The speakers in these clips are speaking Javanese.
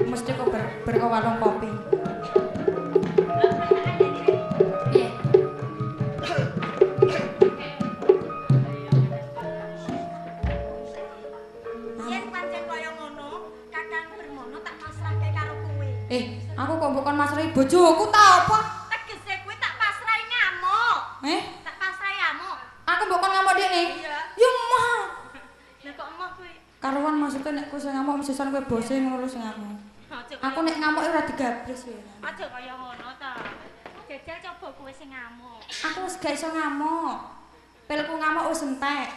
Mesti kok ber warung kopi. Piye? Yen pancen kaya ngono, Kakang Bermono tak pasrahke karo kowe. Aku kok mbok kon masrahi bojoku ta apa? Tegese kowe tak pasrahi ngamuk. Tak pasrahi amuk. Aku mbok kon ngamuk dhekne? Iya. Ya emoh. Lah kok emoh kuwi? Karuan maksudnya nek kowe sing ngamuk mesisan kowe bose ngono lho sing ngamuk. Aku nek ngamuk ora digabres kowe. Aja kaya ngono ta. Jajal coba kowe sing ngamuk. Aku wis gak iso ngamuk. Pilku ngamuk wis entek.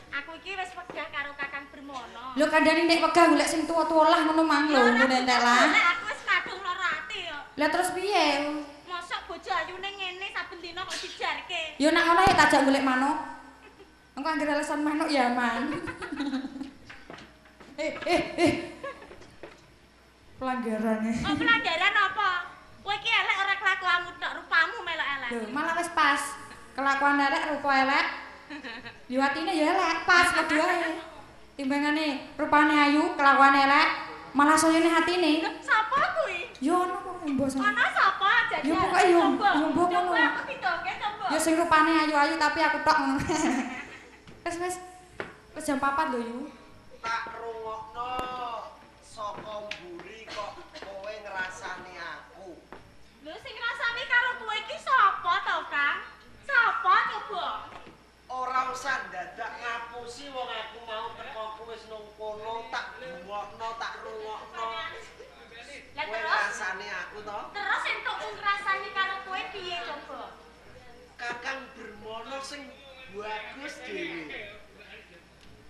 Aku iki wis wegah karo Kakang Bermono. Lho kandhane nek wegah golek sing tuwa-tuwa lah ngono mang lho ngene entek lah. Lah aku wis kadung lara ati yo. Lah terus piye? Mosok bojo ayune ngene saben dina kok dijarke. Yo nek ngono ya tajak golek manuk. Engko anggere alasan manuk ya aman. Pelanggarane. Oh, pelanggaran apa? Kowe iki elek ora kelakuanmu tok, rupamu melok elek. Lho, malah wis pas. Kelakuan elek, rupa elek. Yo atine ya elek, pas padha ae. Timbangane rupane ayu, kelakuane elek, malah soyone hatine. Sapa kuwi? Yo ono kok mbok sapa. Ono sapa jajal? Yo pokoke yo mbok ngono. Aku ditoke coba. Yo sing rupane ayu-ayu tapi aku tok ngono. Wis wis. Wis jam 4 lho yu. Tak rungokno saka mburi kok kowe ngrasani aku. Lho sing ngrasani karo kowe iki sapa to, Kang? Sapa coba? Ora usah dadak ngapusi wong aku mau teko kowe wis nang kono tak rungokno, tak rungokno. Lah Kowe terus ngrasani aku to? Terus entukmu ngrasani karo kowe piye coba? Kakang Bermono sing bagus dhewe.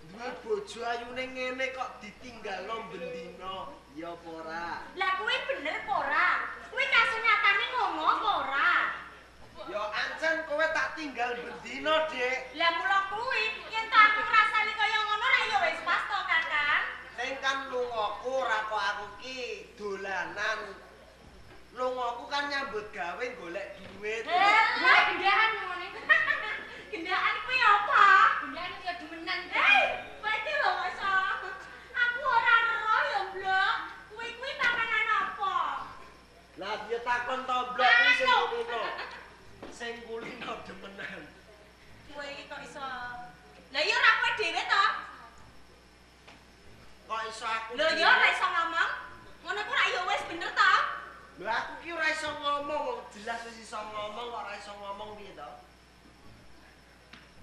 Duwe bojo ayune ngene kok ditinggalno bendina, ya apa ora? Lah kuwi bener apa ora? Kuwi kasunyatane ngono apa ora? Ya ancen kowe tak tinggal bendina, Dik. Lah mula kuwi yen ta aku ngrasani kaya ngono ra ya wis pas to, Kakang. Ning kan lungaku ora kok aku ki dolanan. Lungaku kan nyambut gawe golek duit. Lah gendaan ngene. Gendaan kuwi apa? Gendaan ya demenan. Kowe iki lho kok iso. Aku ora ero ya, Blok. Kuwi kuwi panganan apa? Lah piye takon to, Blok kuwi sing kulino. Sing kulino demenan. Kowe iki kok iso. Lah ya ora kowe dhewe to? Kok iso aku? Lho ya ora iso ngomong. Ngono ku ora ya wis bener to? Lho aku ki ora iso ngomong, wong jelas wis iso ngomong kok ora iso ngomong piye to?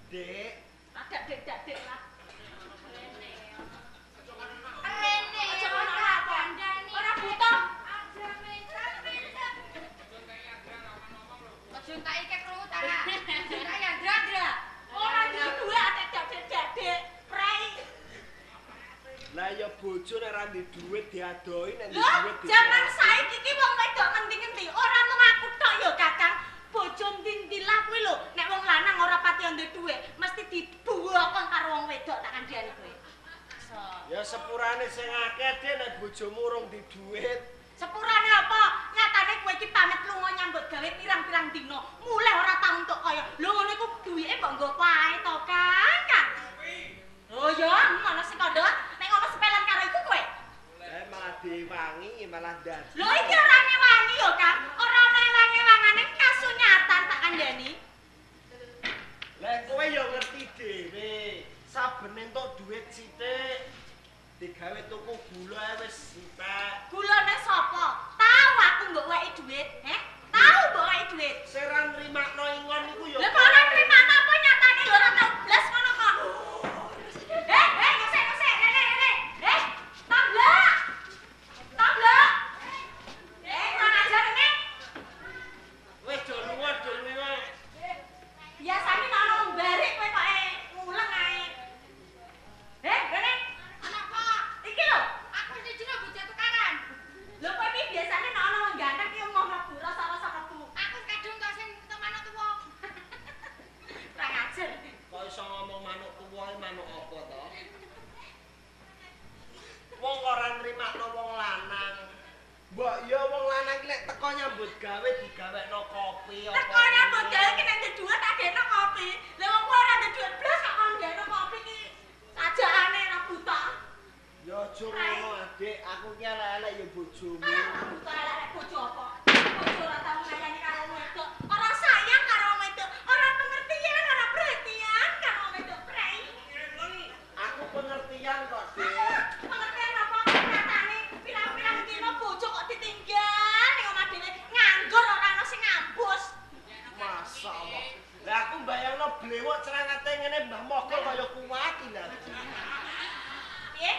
Dek, Adak dek dak dek lah. Rene. Aja ngono apa? Ora butuh. Aja mencet-mencet. Aja tak ike krungu ta, Kak. Tak ya dra-dra. Ora duwe duwe adak dak dek dak dek. Prei. Lah ya bojo nek ora ndek dhuwit diadoi nek ndek Lho, dhuwit jaman saiki iki wong wedok ngendi-ngendi ora mung aku tok ya, Kakang. Bojo ndi-ndi lah kuwi lho, nek wong lanang ora pati ndek dhuwit, mesti dibuwokon karo wong wedok tak kandhani kowe. So. Ya sepurane sing akeh Dik nek bojomu urung di dhuwit. Sepurane apa? Nyatane kowe iki pamit lunga nyambut gawe pirang-pirang dina, mulih ora tau entuk kaya. Lho ngono iku duwike mbok nggo pae to, Kang? Kang. Oh ya, ngono sing kandha, nek ngono sepelan karo iku kowe. Lah malah diwangi malah dadi. Lho iki ora ngewangi yo, Kang. Ora ana ewang-ewangane kasunyatan tak kandhani. Lah kowe ya ngerti dhewe, saben entuk dhuwit sithik digawe tuku gula ae wis entek. Gulane sapa? Tau aku mbok weki dhuwit, heh? Tau mbok weki dhuwit. Sing ora nrimakno ingon iku ya. Lah kok ora nrimakno apa nyatane ya ora tau blas ngono kok. Ngosek, ngosek, rene, rene. Tablak. Tablak. Kurang ajar rene. Wis do lunga, do lunga. Biasane nek ana wong barik kowe kok nguleng ae. Rene. Ana apa? Iki lho. Aku iki jeneng bocah tukaran. Lho kowe iki biasane nek ana wong ganteng ki emoh mlebu rasa-rasa mlebu. Aku kadung to sing entuk manuk tuwa. Kurang ajar. Kok iso ngomong manuk tuwa iki manuk apa to? Wong ora nrimakno wong lanang. Mbok ya wong lanang ki nek teko nyambut gawe digawekno kopi apa. Teko nyambut gawe ki nek ndek dhuwit tak gekno kopi. Lah wong kowe ora ndek dhuwit blas kok kon gekno kopi ki sajakane ora buta. Ya aja Aja ngono, Adik. Aku ki elek-elek ya bojomu. Ora butuh elek-elek bojo apa? Bojo ora tau nglayani karo wong wedok, ora sayang karo wong wedok, ora pengertian, ora perhatian karo wong wedok, prei. Aku pengertian kok, Dik. Pengertian apa? Nyatane pirang-pirang dina bojo kok ditinggal ning omah dhewe nganggur ora ana sing ngambus. Masyaallah. Lah aku mbayangno blewok cerangate ngene Mbah Mogol kaya kuat iki lha. Piye?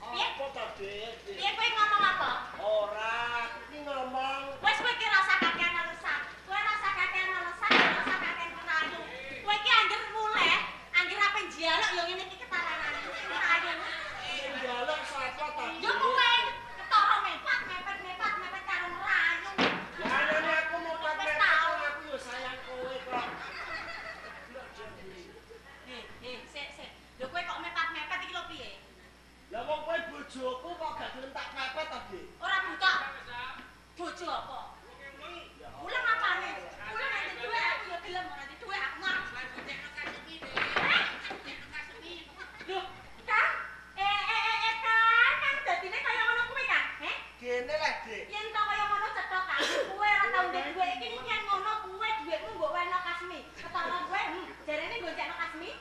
Piye? Apa to, Dik? Piye kowe ngomong apa? Ora, aku ki ngomong. Wes kowe ki rasa kakean alasan. Kowe rasa kakean alasan, rasa kakean kerayu. Kowe ki angger muleh, angger ape njaluk ya ngene iki ketaranane. Kerayu. Sing njaluk sapa to? Ya kowe ketara mepet, mepet, mepet, mepet karo ngerayu. Ya anane aku mepet mepet aku yo sayang kowe kok. Sik, sik. Lho kowe kok mepet-mepet iki lho piye? Lah wong kowe bojoku kok gak gelem tak pepet to, Dik? Ora buta. Bojo apa? Ulang apane? Ulang nek duwe aku ya gelem, ora duwe aku mah. Lho, Kang. Kang, Kang dadine kaya ngono kuwi, Kang. Heh? Gene lah, Dik. Yen to kaya ngono cetha, Kang. Kowe ora tau ndek duwe iki yen ngono kowe dhuwitmu mbok weno Kasmi. Ketara kowe, jarene goncekno Kasmi.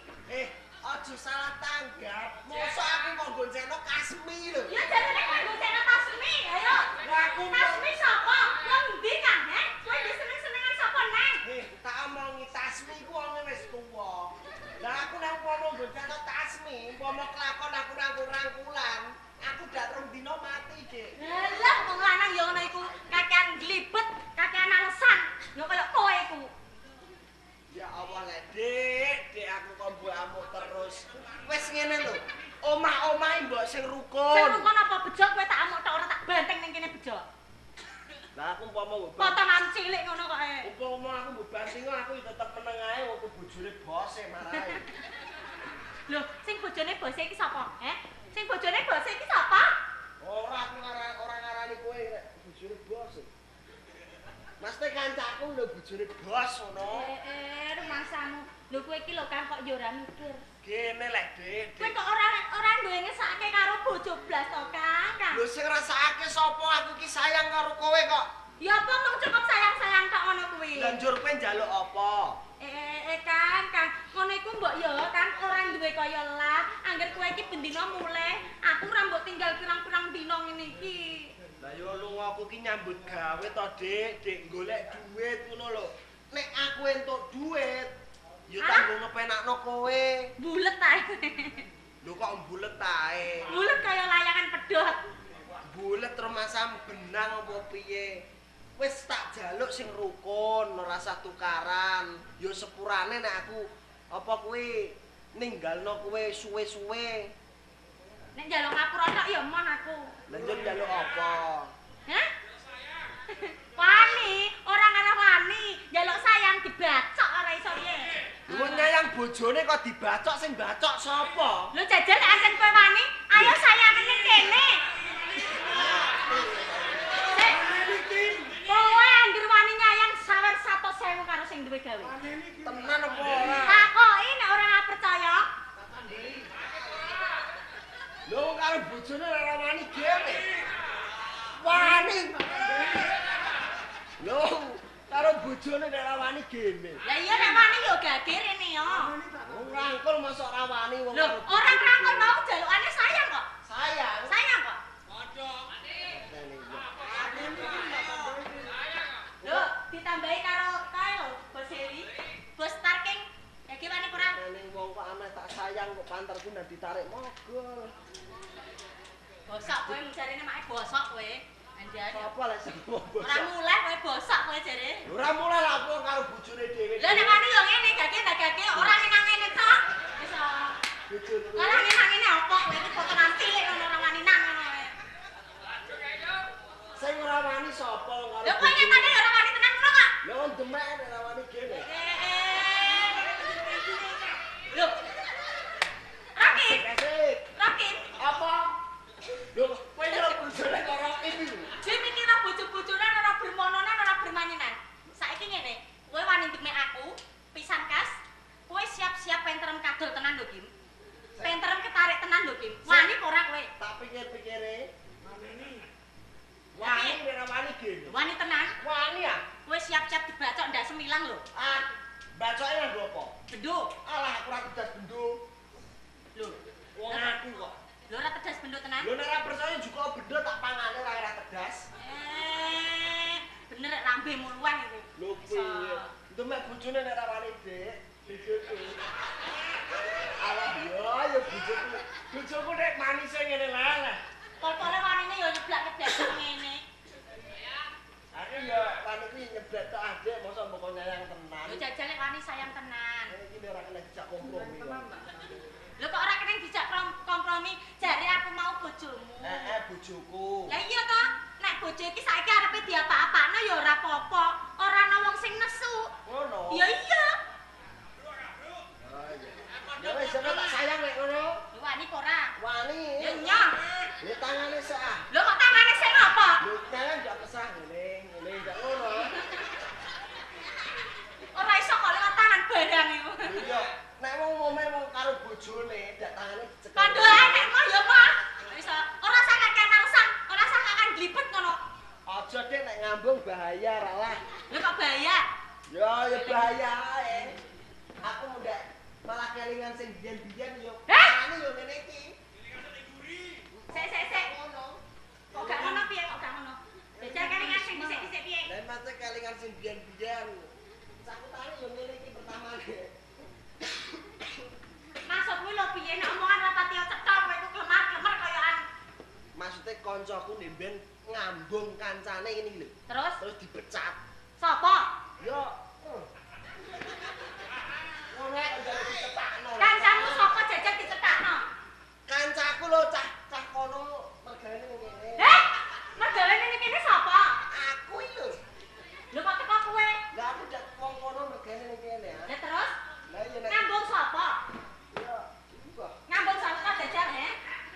Aja salah tanggap. Mosok aku kok goncekno Kasmi lho. Ya jarene kowe goncekno Kasmi, ayo. Lah aku Kasmi sapa? Wong ndi, Kang? Heh? Kowe ndek seneng-senengan sapa neng? Tak omongi Tasmi ku wonge wis tuwa. Lah aku nek umpama goncekno Tasmi, umpama kelakon aku rangkul-rangkulan, aku dak rong dina mati, Dik. Lah wong lanang ya ngono iku, kakean glibet, kakean alasan. Ya kaya kowe iku. Ya Allah lek Dik, Dik aku kok mbok amuk terus. Wis ngene lho. Omah-omahe mbok sing rukun. Sing rukun apa bejo kowe tak amuk tok ora tak banteng ning kene bejo. Lah aku umpama mbok potongan cilik ngono kok e. Umpama aku mbok banting aku ya tetep meneng ae wong bojone bose marahe. Lho, sing bojone bose iki sapa? Heh? Sing bojone bose iki sapa? Ora aku ora ngarani kowe nek bojone bose. Mas te kancaku lho bojone bos ngono. Rumangsamu. Lho kowe iki lho Kang kok ya ora mikir. Gene lek, Dik. Kowe kok ora duwe ngesake karo bojo blas to, Kang? Lho sing ngrasakake sapa? Aku iki sayang karo kowe kok. Ya apa mung cukup sayang-sayang tok ngono kuwi. Lah njur kowe njaluk apa? Kang, Kang, ngono iku mbok ya Kang ora duwe kaya lah. Angger kowe iki bendina mulih, aku ora mbok tinggal pirang-pirang dina ngene iki. Lah yo lunga aku ki nyambut gawe to, Dik, Dik golek duit ngono lho. Nek aku entuk duit, yo tanggung ngepenakno kowe. Bulet ae. Lho kok bulet ae? Bulet kaya layangan pedhot. Bulet rumasam benang apa piye? Wis tak jaluk sing rukun, ora usah tukaran. Yo sepurane nek aku apa kuwi ninggalno kowe suwe-suwe. Nek njaluk ngapura tok ya moh aku. Lah njur njaluk apa? Hah? Wani, ora ngarah wani, njaluk sayang dibacok ora iso piye. Lho nyayang bojone kok dibacok sing bacok sapa? Lho jajal nek ancen kowe wani, ayo sayangen ning kene. Kowe anggere wani nyayang sawer 100.000 karo sing duwe gawe. Tenan apa ora? Takoki nek ora percaya. Lho karo bojone ora wani dhewe. Wani. Lho karo bojone ora wani gene. Lah iya nek wani yo gage rene yo. Wong rangkul mosok ora wani wong. Lho ora rangkul mau jalukane sayang kok. Sayang. Sayang kok. Padha. Lho ditambahi karo kae lho Bos Heli. Bos Tarking. Ya ki wani kurang. Ning wong kok ameh tak sayang kok panterku ndak ditarik mogol. Bosok kowe jarene make bosok kowe. Anjane. Apa lek sing bosok? Ora muleh kowe bosok kowe jare. Ora muleh lha apa karo bojone dhewe. Lah nek wani yo ngene gage tak gage ora nang ngene tok. Wis bojone. Ora nang ngene apa kowe iki potongan cilik ngono ora wani nang ngono kowe. Sing ora wani sapa karo. Lha kowe nyatane ora wani tenan ngono kok. Lha wong demek nek ora wani gene. Lho. Rakin. Rakin. Apa? Lho, kowe nyeluk bojone kok Rakin iku. Jim iki ora bojo-bojonan, ora bermononan, ora bermaninan. Saiki ngene, kowe wani demek aku, pisan kas, kowe siap-siap penterem kadol tenan lho, Kim. Penterem ketarik tenan lho, Kim. Wani apa ora kowe? Kang lho. Ah, bacoke nganggo apa? Bendo. Alah aku ora tedas bendo. Lho, wong aku kok. Lho ora tedas bendo tenan? Lho nek ora percaya juga bendo tak pangane ora tedas. Bener rek lambemu luweh iku. Lho piye? Ndemek bojone nek ora wani, Dik. Bojoku. Alah yo ya bojoku. Bojoku nek manise ngene lah. Pol-pole wanine yo nyeblak-nyeblak ngene. Aku ya wani kuwi nyeblak tok adek mosok mbok nyayang tenan. Lho jajal nek wani sayang tenan. Iki ora kena dijak kompromi. Lho kok ora kena dijak kompromi? Jare aku mau bojomu. Heeh, bojoku. Lah iya toh, nek bojo iki saiki arepe diapa-apakno ya ora apa-apa. Ora ana wong sing nesu. Ngono. Ya iya. Oh iya. Ya wis tak sayang nek ngono. Lho wani apa ora? Wani. Ya nyah. Lho tangane sik ah. Lho kok tangane sik ngapa? Lho tangan ndak kesah ngene, ngene ndak ngono. Ora iso kok lewat tangan barang iku. Iya, nek wong ngomeh wong karo bojone ndak tangane dicekel. Kandha ae nek mau ya mah. Iso. Ora usah kakean alasan, ora usah kakean glibet ngono. Aja Dik nek ngambung bahaya ra lah. Lho kok bahaya? Ya ya bahaya ae. Aku ndak malah kelingan sing biyen-biyen yo. Tangane yo ngene iki. Sik sik sik. Ngono. Kok gak ngono piye kok gak ngono? Jajal kelingan sing dhisik-dhisik piye? Lah mate kelingan sing biyen-biyen. Sakutane yo ngene iki pertama. Maksudmu lho piye nek omongan ra pati cetha kowe iku klemar-klemer kayaan. Maksude kancaku ndek ngambung kancane ngene iki lho. Terus? Terus dipecat. Sapa? Yo. Wong nek njaluk dicetakno. Kancamu sapa jajal dicetakno? Kancaku lho cah cah kono mergawe ning kene. Heh? Mergawe ning kene sapa? Aku iki lho. Lho kok teko kowe? Lah aku dak wong kono mergawe ning kene ah. Lah terus? Lah iya nek ngambung sapa? Ya, iku. Ngambung sapa jajal he?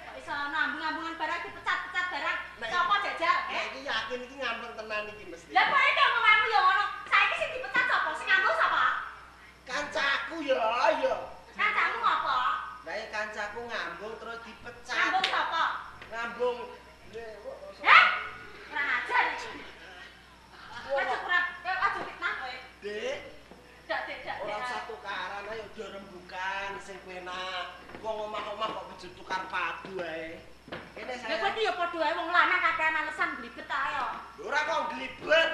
Kok iso nambung-ambungan barang dipecat-pecat barang. Sapa jajal he? Nek iki yakin iki ngambung tenan iki mesti. Lah kok iki omonganmu ya ngono. Saiki sing dipecat sapa? Sing ngambung sapa? Kancaku ya, ya. Kancamu ngopo? Lah ya kancaku ngambung terus dipecat. Ngambung sapa? Ngambung. Heh? Kurang ajar iki. Aja kurang, aja fitnah kowe. Dik. Dak, Dik, dak. Ora usah tukaran ayo do rembukan sing penak. Wong omah-omah kok bojo tukar padu ae. Kene saya. Lah kowe iki ya padha ae wong lanang kakean alasan glibet ae yo. Lho ora kok glibet.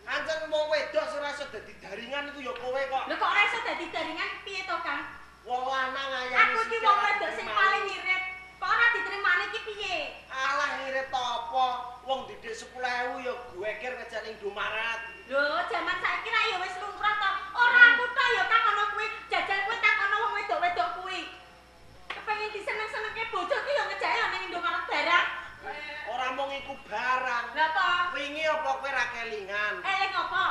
Ancen wong wedok sing ora iso dadi daringan iku ya kowe kok. Lho kok ora iso dadi daringan piye to, Kang? Wong lanang ayane. Aku iki wong wedok sing paling ngirit. Kok ora ditrimane iki piye? Alah ngirit apa? Wong didik 10.000 ya geger ngejak ning Indomaret. Lho, jaman saiki ra ya wis lumrah to. Ora aku tok ya Kang ana kuwi, jajal kowe takono wong wedok-wedok kuwi. Kepengin diseneng-senengke bojo ki ya ngejake ning Indomaret barang. Ora mung iku barang. Lha apa? Wingi apa kowe ra kelingan? Eling apa?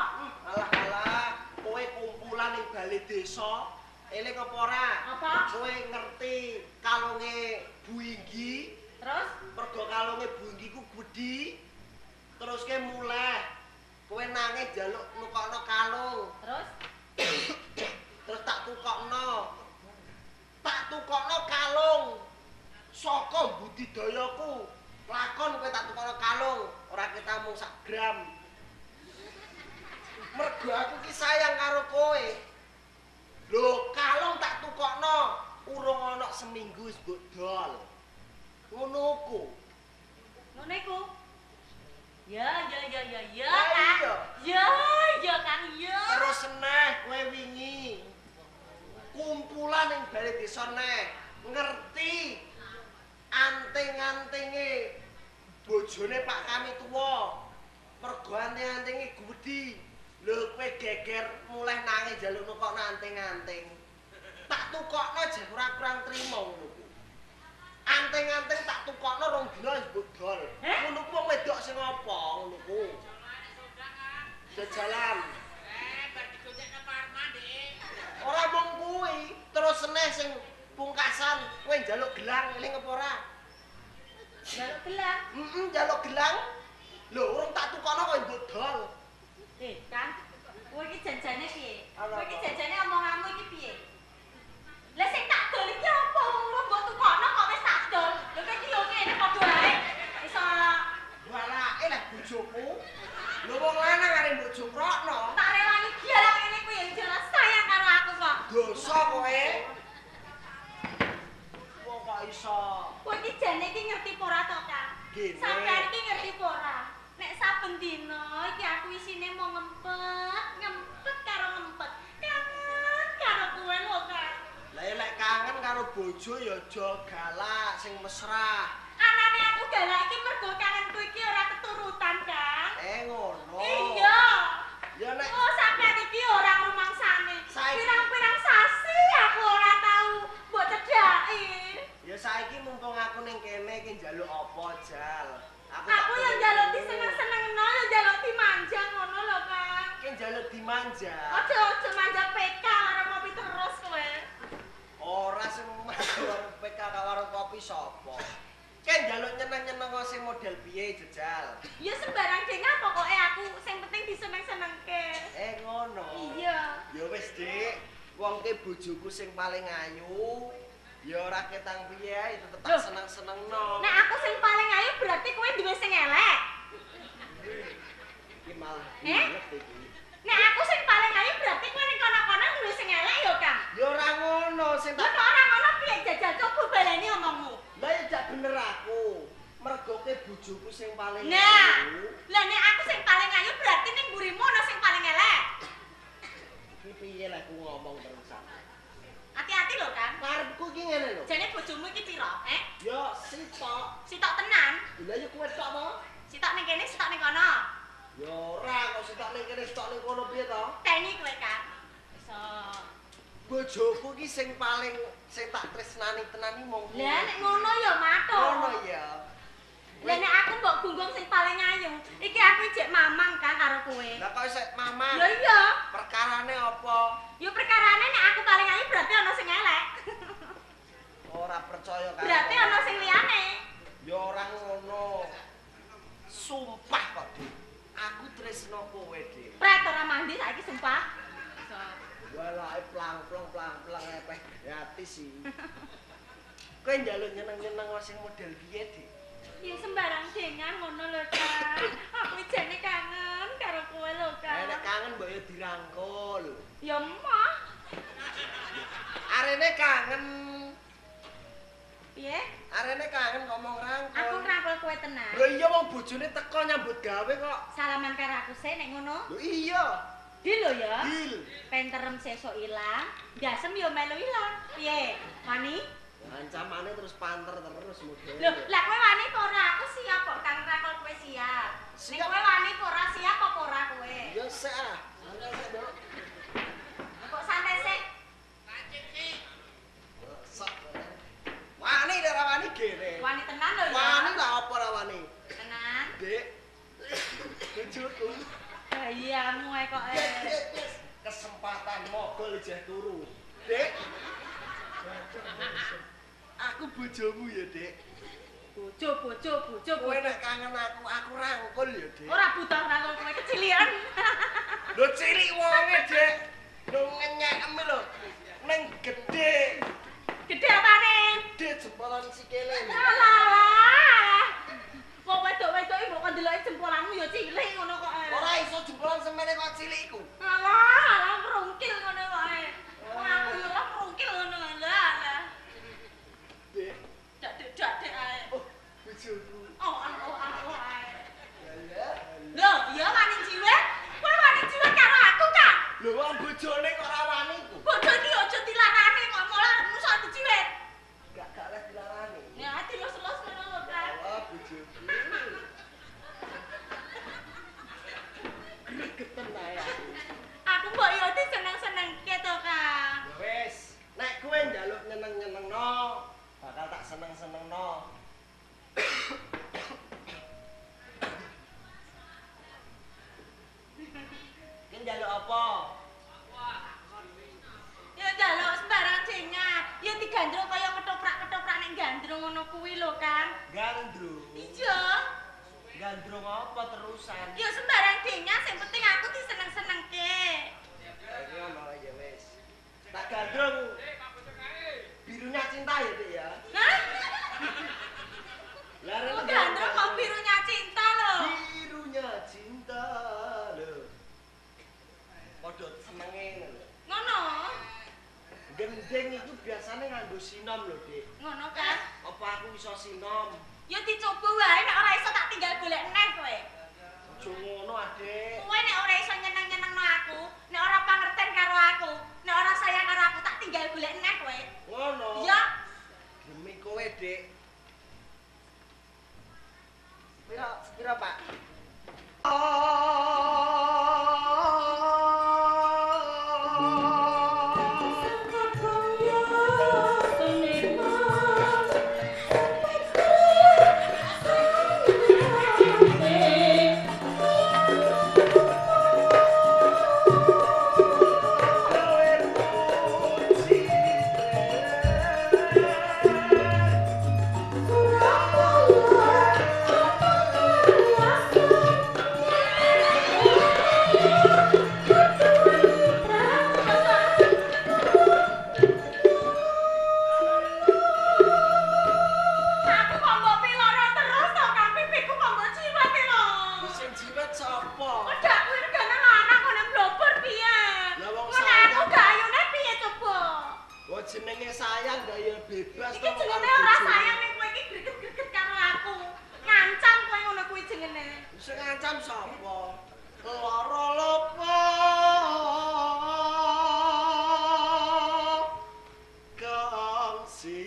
Alah alah, kowe kumpulan ning bale desa. Eling apa ora? Apa? Kowe ngerti kalunge Bu Inggi? Terus? Mergo kalunge Bu Inggi ku gedhi. Terus ke muleh. Kowe nangis njaluk nukokno kalung. Terus? Terus tak tukokno. Tak tukokno kalung. Saka budidayaku. Lakon kowe tak tukokno kalung, ora kita mung sak gram. Mergo aku ki sayang karo kowe. Lho, kalung tak tukokno, urung ana seminggu wis mbok dol. Ngono ku. Ngono iku. Ya, ya, ya, ya, ya, Kang. Ya, ya, Kang, ya. Terus neh kowe wingi kumpulan ning bale desa neh, ngerti anting-antinge bojone Pak kami tuwa. Mergo anting-antinge gedhi. Lho kowe geger muleh nangis njaluk nukokno anting-anting. Tak tukokno jek ora kurang trimo ngono ku. Anting-anting tak tukokno rong dina wis mbok dol. Ngono ku wong wedok sing apa ngono ku. Jajalan. Bar digoncengno Parman, Dik. Ora mung kuwi, terus neh sing pungkasan kowe njaluk gelang eling apa ora? Njaluk gelang? Heeh, njaluk gelang. Lho urung tak tukokno kok mbok dol. Kang, kowe iki janjane piye? Kowe iki janjane omonganmu iki piye? Lah sing tak dol iki apa wong urung mbok tukokno kok wis tak dol. Lho kowe iki yo ngene padha ae. Iso walake lah bojoku. Lho wong lanang arep mbok jogrokno. Tak rewangi gilang ngene. Dosa kowe. Wong kok iso. Kowe iki jane iki ngerti apa ora to, Kang? Sampeyan iki ngerti apa ora? Nek saben dina iki aku isine mau ngempet, ngempet karo ngempet. Kangen karo kowe lho, Kang. Lah ya nek kangen karo bojo ya aja galak sing mesra. Anane aku galak iki mergo kangenku iki ora keturutan, Kang. Ngono. Iya. Ya nek oh sampeyan iki ora ngrumangsane. Pirang-pirang sasi aku ora tau mbok cedhaki. Ya saiki mumpung aku ning kene iki njaluk apa, Jal? Aku yo njaluk diseneng-senengno, yo njaluk dimanja ngono lho, Kang. Ki njaluk dimanja. Aja-aja manja PK karo kopi terus kowe. Ora sing manja warung PK karo warung kopi sapa? Ki njaluk nyeneng-nyeneng sing model piye, Jejal? Ya sembarang dengah pokoke aku sing penting diseneng-senengke. Ngono. Iya. Ya wis, Dik. Wong ki bojoku sing paling ayu. Ya ora ketang piye ae tetep tak seneng-senengno. Nek aku sing paling ayu berarti kowe duwe sing elek. Iki malah bulet iki. Nek aku sing paling ayu berarti kowe ning kono-kono duwe sing elek ya, Kang? Ya ora ngono sing tak. Lah ora ngono piye jajal coba baleni omongmu. Lah ya jak bener aku. Mergo ke bojoku sing paling ayu. Nah, lah nek aku sing paling ayu berarti ning mburimu ana sing paling elek. Iki piye lek aku ngomong terusan? Hati-hati lho, Kang. Karepku iki ngene lho. Jane bojomu iki pira, eh? Ya sitok. Sitok tenan? Lah ya kowe tok to. Sitok ning kene, sitok ning kono. Ya ora, kok sitok ning kene, sitok ning kono piye to? Teni kowe, Kang. Iso. Bojoku iki sing paling sing tak tresnani tenan iki mung. Lah nek ngono ya matuk. Ngono ya. Lah nek aku mbok gunggung sing paling ayu, iki aku ijek mamang, Kang, karo kowe. Lah kok isih mamang? Ya iya. Perkarane apa? Ya perkarane nek aku paling ayu berarti ana sing elek. Ora percaya karo. Berarti ana sing liyane. Ya ora ngono. Sumpah kok, Dik. Aku tresno kowe, Dik. Pret ora mandi saiki sumpah. Walah plang-plong plang-plang epeh gratis sih. Kowe njaluk nyeneng-nyeneng sing model piye, Dik? Ya sembarang dengan ngono lho, Kang. Aku jane kangen karo kowe lho, Kang. Nek kangen mbok yo dirangkul. Ya emoh. Arene kangen. Piye? Arene kangen ngomong rangkul. Aku ngrangkul kowe tenan. Lho iya wong bojone teko nyambut gawe kok. Salaman karo aku sik nek ngono. Lho iya. Deal lho ya. Deal. Penterem sesuk ilang, ndasem yo melu ilang. Piye? Wani? Ancamane terus panter terus model. Lho, lah kowe wani apa ora? Aku siap kok Kang rangkul kowe siap. Nek kowe wani apa ora siap apa ora kowe? Ya sik ah. Santai sik, Nduk. Kok santai sik? Kancing sik. Sok. Wani ora wani gene. Wani tenan lho ya. Wani lah apa ora wani? Tenan. Dik. Bojoku. Gayamu ae kok. Yes. Kesempatan mogol ijeh turu. Dik. Aku bojomu ya, Dik. Bojo, bojo, bojo. Kowe nek kangen aku, aku rangkul ya, Dik. Ora butuh rangkul kowe kecilian. Lho cilik wonge, Dik. Lho ngenyekme lho. Neng gedhe. Gedhe apane? Gedhe jempolan sikile. Alah. Wong wedok-wedok iki mbok kon ndeloki jempolanmu ya cilik ngono kok. Ora iso jempolan semene kok cilik iku. Alah, alah mrungkil ngono kok. Wong aku yo ora mrungkil ngono lho. Dik. Dak-dak ae. Oh, bojoku. Oh, oh, ae. Ya. Lho, ya wani jiwet. Kowe wani jiwet karo aku, Kak. Lho, wong bojone kok ora wani iku. Bojo iki aja dilarani kok malah musa dijiwet. Gak leh dilarani. Ya, dilus-lus ngono lho, Kak. Allah, bojoku. Gregeten ae aku. Aku mbok yo diseneng-senengke to, Kak. Ya wis, nek kowe njaluk nyeneng-nyenengno, bakal tak seneng-senengno. Ki njaluk apa? Ya njaluk sembarang jengah. Ya digandrung kaya ketoprak-ketoprak nek gandrung ngono kuwi lho, Kang. Gandrung. Iya. Gandrung apa terusan? Ya sembarang jengah sing penting aku diseneng-senengke. Ya ngono ya wis. Tak gandrung. Birunya cinta ya, Dik ya. Hah? Lah Kok gandrung kok birunya cinta lho. Birunya cinta lho. Padha senenge lho. Ngono. Gendeng iku biasane nganggo sinom lho, Dik. Ngono kan? Apa aku iso sinom? Ya dicoba wae nek ora iso tak tinggal golek neh kowe. Aja ngono, Adik. Kowe nek ora iso nyeneng-nyenengno aku, nek ora pangerten karo aku, nek ora sayang karo aku tak tinggal golek neh kowe. Ngono. Iya. Demi kowe, Dik. Pira, pira, Pak? Aku kok mbok piloro terus to, Kang pipiku kok mbok jiwat lho. Sing jiwat sapa? Udah kuwi regane larang kok nek blobor piye? Lah wong Ngono sayang. aku gak ayune piye coba? Wah jenenge sayang gak ya bebas Iki jenenge ora sayang ning kowe iki greget-greget karo aku. Ngancam kowe ngono kuwi jenenge. Sing ngancam sapa? Lara lopo? Kangsi.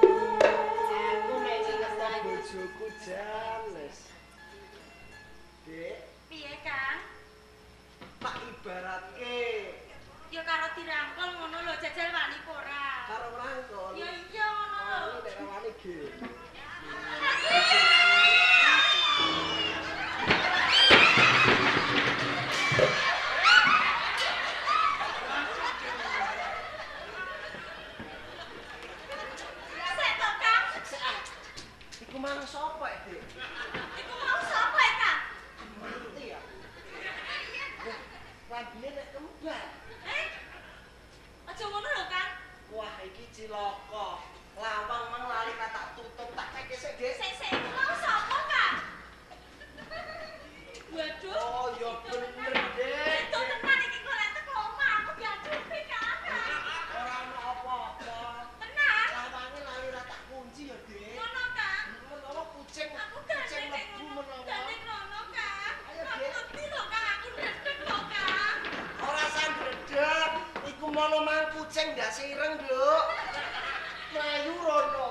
Aku mek nyenengno bojoku jan wis. Dik, Piye, Kang? tak ibaratke Ya karo dirangkul ngono lho, jajal wani apa ora? karo rangkul. Ya iya ngono lho. Wani nek wani ge. Sik to, Kang. Iku mang sapa, Dik? Iku mau sapa, ya, Kang? Ngerti ya? Wah, klambine nek kembar. Eh? Aja ngono lho, Kang. Wah, iki cilaka. Lawang mang lali ra tak tutup, tak keke sik, Dik. Sik sik iku mau sapa, Kang? Waduh. Oh, ya bener, Dik. Itu tenan iki kok lek teko omah aku diacupi, Kang. Ora ono apa-apa. Tenan. Lawange lali ra tak kunci ya, Dik. Ngono, Kang. Menawa kucing, Aku kucing gandeng mlebu ngono. menawa. Gandeng rono, Kang. Ayo, Aku Dik. wedi lho, Kang. Aku ndredeg lho, Kang. Ora usah ndredeg. Iku mono mang kucing ndak ireng, Nduk. Mlayu rono.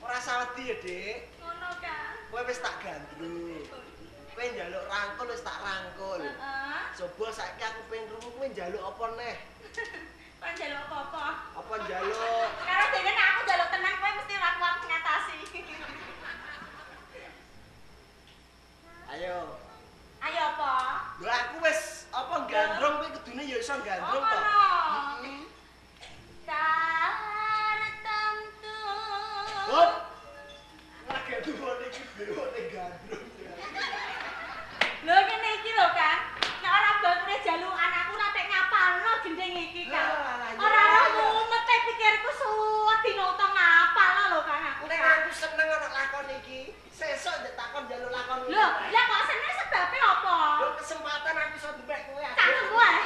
Ora usah wedi ya, Dik. Ngono, Kang. Kowe wis tak gandrung. Kowe njaluk rangkul wis tak rangkul. Heeh. Coba saiki aku pengen krungu kowe njaluk apa neh? Kon njaluk apa-apa? Apa njaluk? Karo dene nek aku njaluk tenan kowe mesti ora kuat ngatasi. Ayo. Ayo apa? Lho aku wis apa gandrung kowe kudune ya iso gandrung Oh, to. ngono. Heeh. Tartamtu. Hop. Lagi duwone iki bewone gandrung. Lho ngene iki lho, Kang. Nek ora bakune jalukan aku ora tek ngapalno gendeng iki, Kang. Lah, lah, iya. Ora ora mumete pikirku suwet dina utang ngapalno lho, Kang aku. Nek Kang. aku seneng ana lakon iki, sesuk ndek takon njaluk lakon iki. Lho, lah kok seneng sebabe apa? Lho kesempatan aku iso demek kowe. Adik. Cangkemmu ae.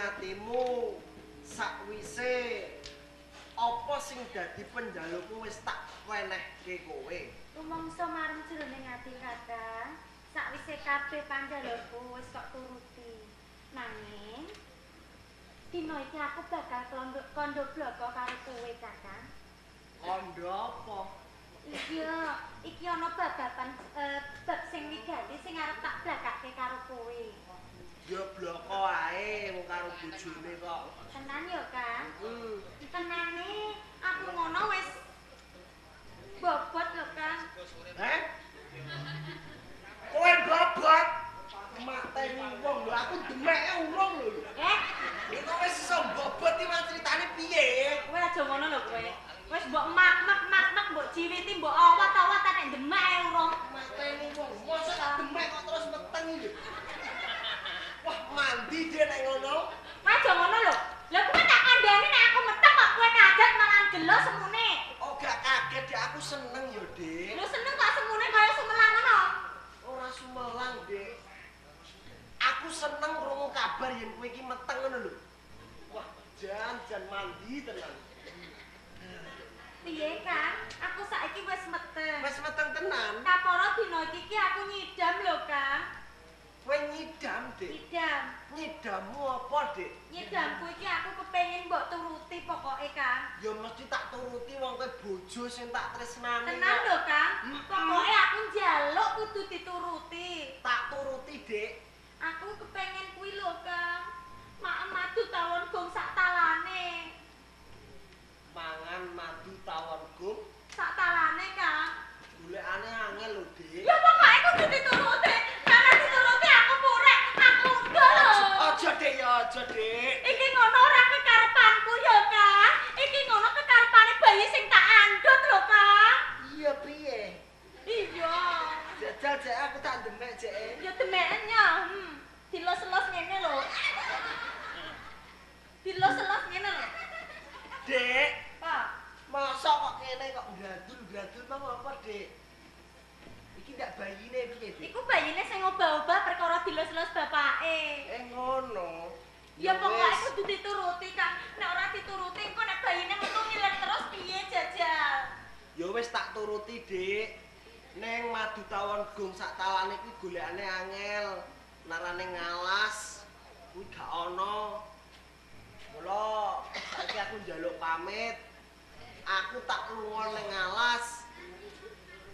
atimu sakwise apa sing dadi penjalukmu wis tak wenehke kowe. Rumangsa marem jroning ati Kakang, sakwise kabeh panjalukku wis kok turuti. Nanging dina iki aku bakal kondo bloko karo kowe, Kakang. Kondo apa? Iya, iki ana babapan bab sing wigati sing arep tak blakake karo kowe. Ya bloko ae wong karo bojone kok. Tenan ya, Kang? Tenane aku ngono wis bobot lho, Kang. Heh? Kowe bobot? Mateni wong lho, aku demeke urung lho. Eh? Kok wis iso bobot iki mah critane piye? Kowe aja ngono lho kowe. Wis mbok mak-mak mbok jiwiti mbok awat-awat nek demeke urung. Mateni wong, mosok tak demek kok terus meteng iki. Wah, mandi dia nek ngono. Kowe aja ngono lho. Lha kowe tak kandhani nek aku meteng kok kowe kaget malah gelo semune. Oh, gak kaget, Dik. Aku seneng yo, Dik. Lho seneng kok semune kaya sumelang ngono. Ora sumelang, Dik. Aku seneng krungu kabar yen kowe iki meteng ngono lho. Wah, jan mandi tenan. Piye, Kang? Aku saiki wis meteng. Wis meteng tenan? Kapara dina iki aku nyidam lho, Kang. Kowe nyidam, Dik? Nyidam. Nyidammu apa, Dik? Nyidamku iki aku kepengin mbok turuti pokoke, Kang. Ya mesti tak turuti wong kowe bojo sing tak tresnani. Tenan lho, Kang. Pokoke aku njaluk kudu dituruti. Tak turuti, Dik. Aku kepengin kuwi lho, Kang. Maem madu tawon gong sak talane. Mangan madu tawon gong sak talane, Kang. Golekane angel lho, Dik. Ya pokoke kudu dituruti. Karena dituruti aku purek, aku unggah lho. Aja, Dik, ya aja, Dik. Iki ngono ora kekarepanku ya, Kang. Iki ngono kekarepane bayi sing tak andhut lho, Kang. Iya piye? Iya. Jajal jek aku tak demek jek. Ya demeken ya. Dilos-los ngene lho. Dilos-los ngene lho. Dik, Pak. Mosok kok ngene kok gradul-gradul mau apa, Dik? Iki ndak bayine piye, Dik? Iku bayine sing obah-obah perkara dilus-lus bapake. Ngono. Ya pokoke kudu dituruti, Kang. Nek ora dituruti engko nek bayine metu ngiler terus piye jajal? Ya wis tak turuti, Dik. Neng madu tawon gong sak talane kuwi golekane angel. Narane ngalas kuwi gak ana. Mula saiki aku njaluk pamit. Aku tak lunga ning alas.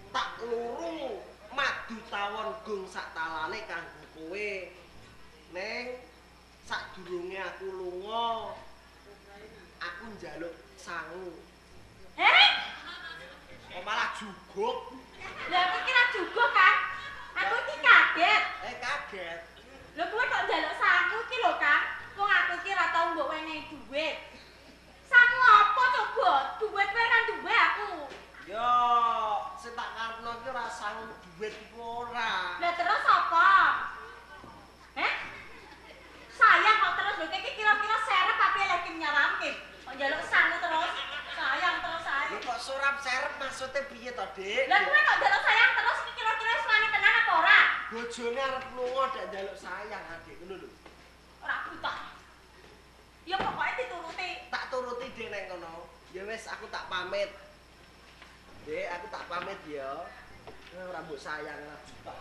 Tak luru madu tawon gong sak talane kanggo kowe. Neng sadurunge aku lunga aku njaluk sangu. Heh? Kok malah juguk? Lah aku kira juguk, Kang. Aku iki kaget. Kaget. Lho kowe kok njaluk sangu iki lho, Kang? Wong aku iki ora tau mbok wenehi dhuwit. Sangu apa coba? Dhuwit kowe ora duwe aku. Yo, sing tak karepno iki ora sangu dhuwit iku ora. Lah terus apa? Heh? Sayang kok terus lho iki kira-kira serep apa lagi nyaramke? Kok njaluk sangu terus? Sayang terus ae. Lho kok surap serep maksudnya piye to, Dik? Lah kowe kok njaluk sayang terus iki kira-kira wis wani tenan apa ora? Bojone arep lunga ndak njaluk sayang, Adik, ngono lho. Ora buta. Ya pokoke dituruti. Tak turuti Dik nek ngono. Ya wis aku tak pamit. Dik, aku tak pamit ya. Ora mbok sayang lah buta.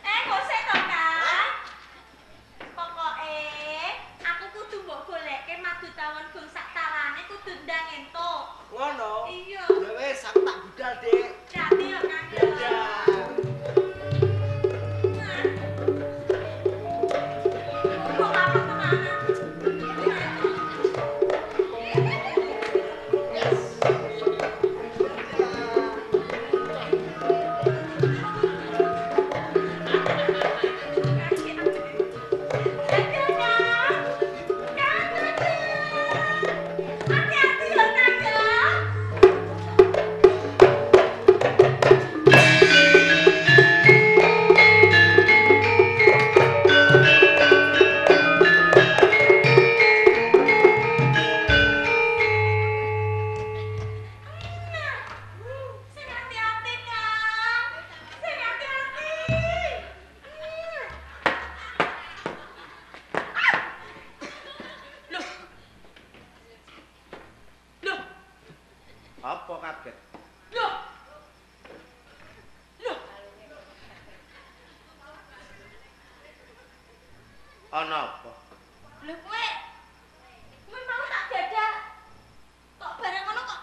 Kok sik to, Kang? Pokoke aku kudu mbok goleke madu tawon gong sak talane kudu ndang entuk. Ngono? Iya. Ya wis aku tak budal, Dik. Hati ya, Kang. Dadah. Kok apa tenanan? Yes. Hati-hati ya, Kang ya. kaget? Loh. Loh. Ana apa? Lho kowe mau tak dadak kok bareng ngono kok.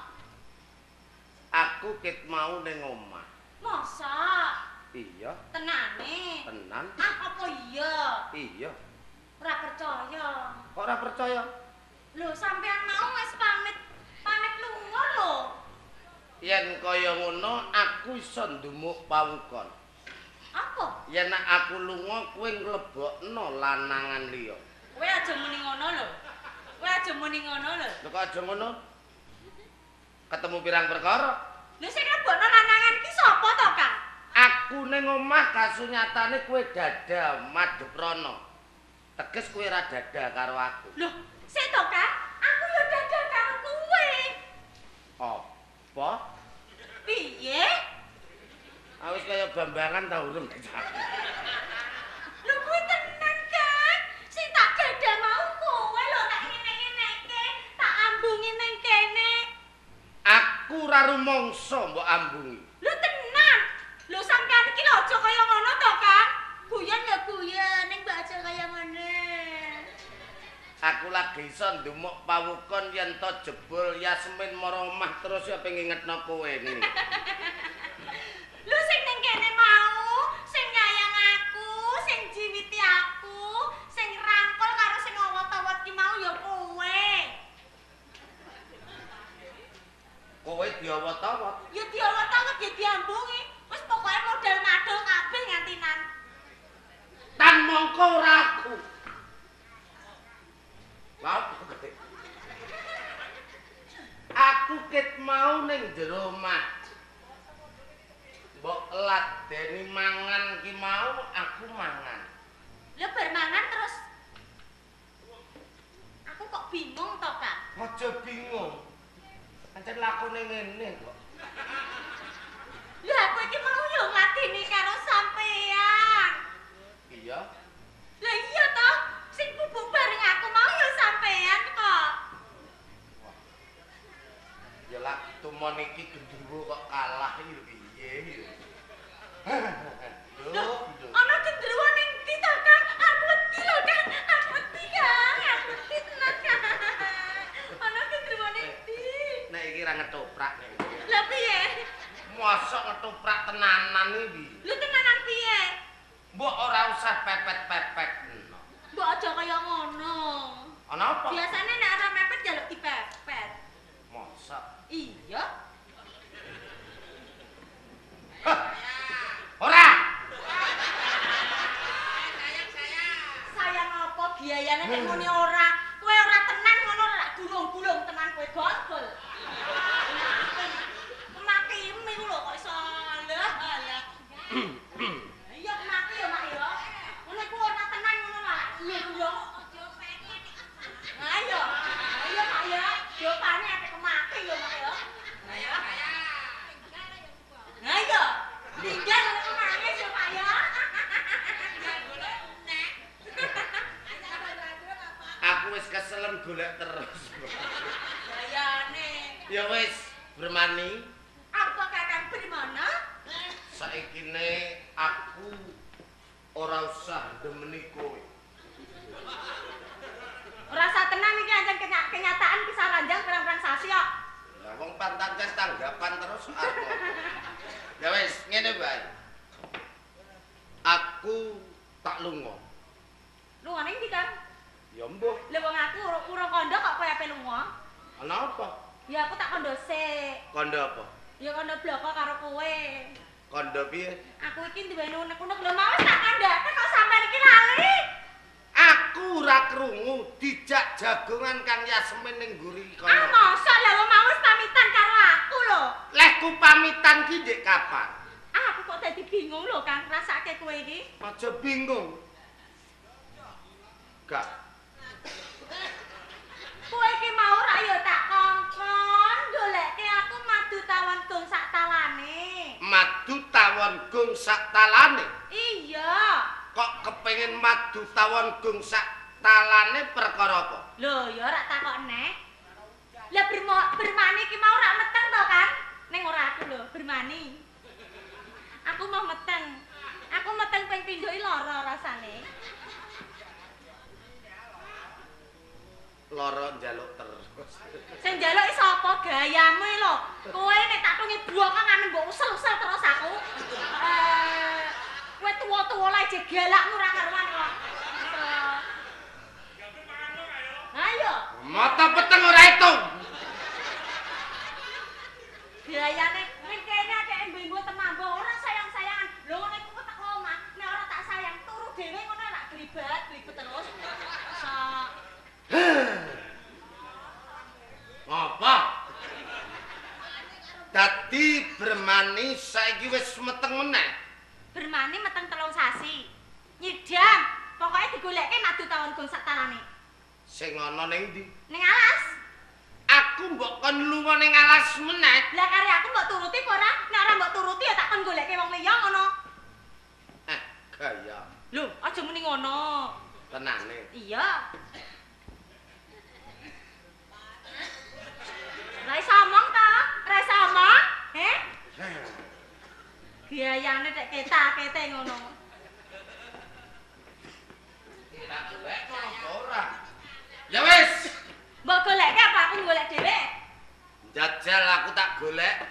Aku ket mau ning omah. Masa? Iya. Tenane? Tenan. Ah, apa iya? Iya. Ora percaya. Kok ora percaya? Lho, sampean mau wis pamit lunga lho. Yen kaya ngono aku iso ndumuk pawukon. Apa? Yen nek aku lunga kowe nglebokno lanangan liya. Kowe aja muni ngono lho. Kowe aja muni ngono lho. Lho kok aja ngono? Ketemu pirang perkara? Lho sing nglebokno lanangan iki sapa to, Kang? Aku ning omah kasunyatane kowe dada madhep rono. Teges kowe ora dada karo aku. Lho, sik to, Kang? Aku yo dada karo kowe. Apa? Piye? Awis kaya bambangan ta urung. Lho kuwi tenan, Kang. Sing tak dada mau kowe lho tak ngene-ngeneke, tak ambungi ning kene. Aku ora rumangsa mbok ambungi. Lho tenan. Lho sampean iki lho aja kaya ngono to, Kang. Guyon ya guyon, ning mbok aja kaya ngene. Aku lagi iso ndumuk pawukon yen to jebul Yasmin mara omah terus ya pengen ngingetno kowe ngene. Lho sing ning kene mau, sing nyayang aku, sing jiwiti aku, sing rangkul karo sing awot-awot ki mau ya kowe. Kowe diawot-awot? Ya diawot-awot ya diambungi. Wis pokoke modal madul kabeh ngantinan. Tan mongko ora aku. Lha apa kowe? Aku ket mau ning jero omah. Mbok ladeni mangan ki mau aku mangan. Lha bar mangan terus aku kok bingung to, Kang? Aja bingung. Pancen lakone ngene kok. Lha aku iki mau yo ngladeni karo sampean. Iya. Lah iya to, sing bubuk bareng aku mau yo sampean kok. Wah. Ya lak tumon iki gendruwo kok kalah iki piye. Lho, ana gendruwo ning ndi to, Kang? Aku wedi lho, Kang. Aku wedi, Kang. Aku wedi tenan, Kang. Ana gendruwo ning ndi? Nek iki ra ngetoprak nek iki. Lah piye? Mosok ngetoprak tenanan iki. Lho tenanan piye? Mbok ora usah pepet-pepet. Mbok aja kaya ngono. Ana apa? Biasane nek ora mepet njaluk dipepet. Mosok? Iya. Hah. Ora. Sayang apa biayane nek muni ora? Kowe ora tenan ngono ora gulung-gulung tenan kowe gol-gol. Kemaki iku lho kok iso lah lah. Iya kemaki ya Mak ya. Ngono iku ora tenan ngono lah. Iya yo. Ayo. Ayo Mak ya. Jopane ate kemaki ya Mak ya. Ayo. Ayo. Tinggal nangis ya Pak ya. Aku wis keselen golek terus. Gayane. Ya wis, Bermani. Apa Kakang Bermana? Saikine aku ora usah ndemeni kowe. Ora usah tenan iki ancen kenyataan kisah ranjang perang-perang sasi kok. Lah wong pantan tanggapan terus aku. Ya wis, ngene wae. Aku tak lunga. Lunga ning ndi, Kang? Ya mbuh. Lha wong aku urung kandha kok kowe ape lunga? Ana apa? Ya aku tak kandha sik. Kandha apa? Ya kandha bloko karo kowe. Kandha piye? Aku iki duweni unek-unek lho mau wis tak kandhake kok sampean iki lali. Aku ora krungu dijak jagongan Kang Yasmin ning mburi kono. Ah mosok lha wong mau wis pamitan karo aku lho. Lehku pamitan ki ndek kapan? Ah aku kok dadi bingung lho Kang, rasake kowe iki. Aja bingung. Gak. Kowe iki mau rak ya tak kongkon goleke aku madu tawon gong sak talane. Madu tawon gong sak talane? Iya. Kok kepengin madu tawon gong sak talane perkara apa? Lho ya rak takok neh. Lah Bermani iki mau rak meteng to, Kang? Ning ora aku lho, bermani. Aku mau meteng. Aku meteng ping pindho iki lara rasane. Lara njaluk terus. Sing njaluk iki sapa gayamu iki lho. Kowe nek tak tungi bokong ame mbok usel-usel terus aku. Kowe tuwa-tuwa lae jek galakmu ora karuan kok. Ayo. Mata peteng ora hitung. Gayane ning kene akeh embo-embo temambo ora sayang-sayangan. Lho ngono iku teko omah, nek ora tak sayang turu dhewe ngono ora glibat-glibet terus. Sok. Ngapa? Dadi bermani saiki wis meteng meneh. Bermani meteng 3 sasi. Nyidam, pokoke digolekke madu tawon gong sak talane. Sing ana ning ndi? Ning alas. Aku mbok kon lunga ning alas meneh. Lah kare aku mbok turuti apa ora? Nek ora mbok turuti ya tak kon golekke wong liya ngono. Gaya. Lho, aja muni ngono. Tenane. Iya. Ra iso omong ta? Ra iso omong? Heh? Gayane nek ketak-kete ngono. Tak golek ora. Ya wis. Mbok golekke apa aku golek dhewe? Jajal aku tak golek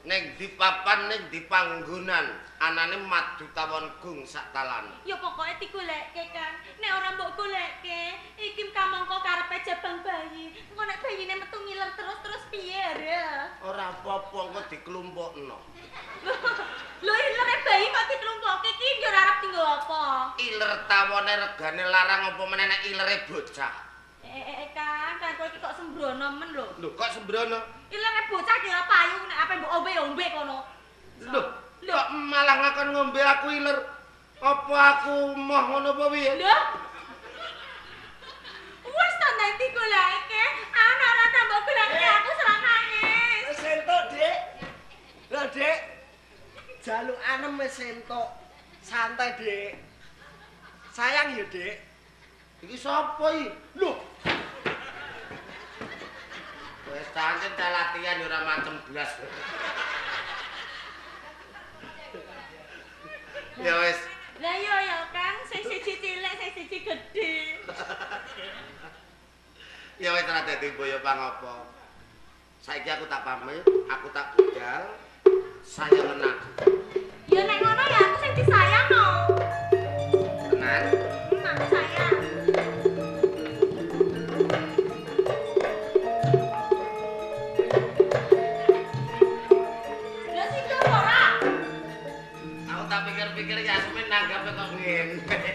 ning di papan ning di panggonan anane madu tawon gung sak talane. Ya pokoke digolekke kan. Nek ora mbok golekke, iki kamangka karepe jabang bayi. Engko nek bayine metu ngiler terus terus piye ya? Ora apa-apa engko diklumpukno. Lho ilere bayi kok diklumpukke iki yo ora arep dienggo apa? Iler tawone regane larang apa meneh nek ilere bocah. Kang, kan kowe iki kok sembrono men lho. Lho kok sembrono? Ilere bocah ki ora payu nek ape mbok ombe-ombe kono. Lho, kok malah ngakon ngombe aku iler. Apa aku moh ngono apa piye? Lho. Wis ta nek digoleke, ana ora ta mbok goleke aku serang nangis. Wis entuk, Dik. Lho, Dik. Jalukanem wis entuk. Santai, Dik. Sayang ya, Dik. Iki sapa iki? Lho. Wis pancen latihan ya ora macem blas. Ya wis. Lah iya ya Kang, sing siji cilik, sing siji gedhe. Ya wis ora dadi boyo pangapa. Saiki aku tak pamit, aku tak budal. Sayang aku. Ya nek ngono ya aku sing disayang no. Tenan. Aku sayang. Lha sing ora? Aku tak pikir-pikir Yasmin nanggape kok ngene.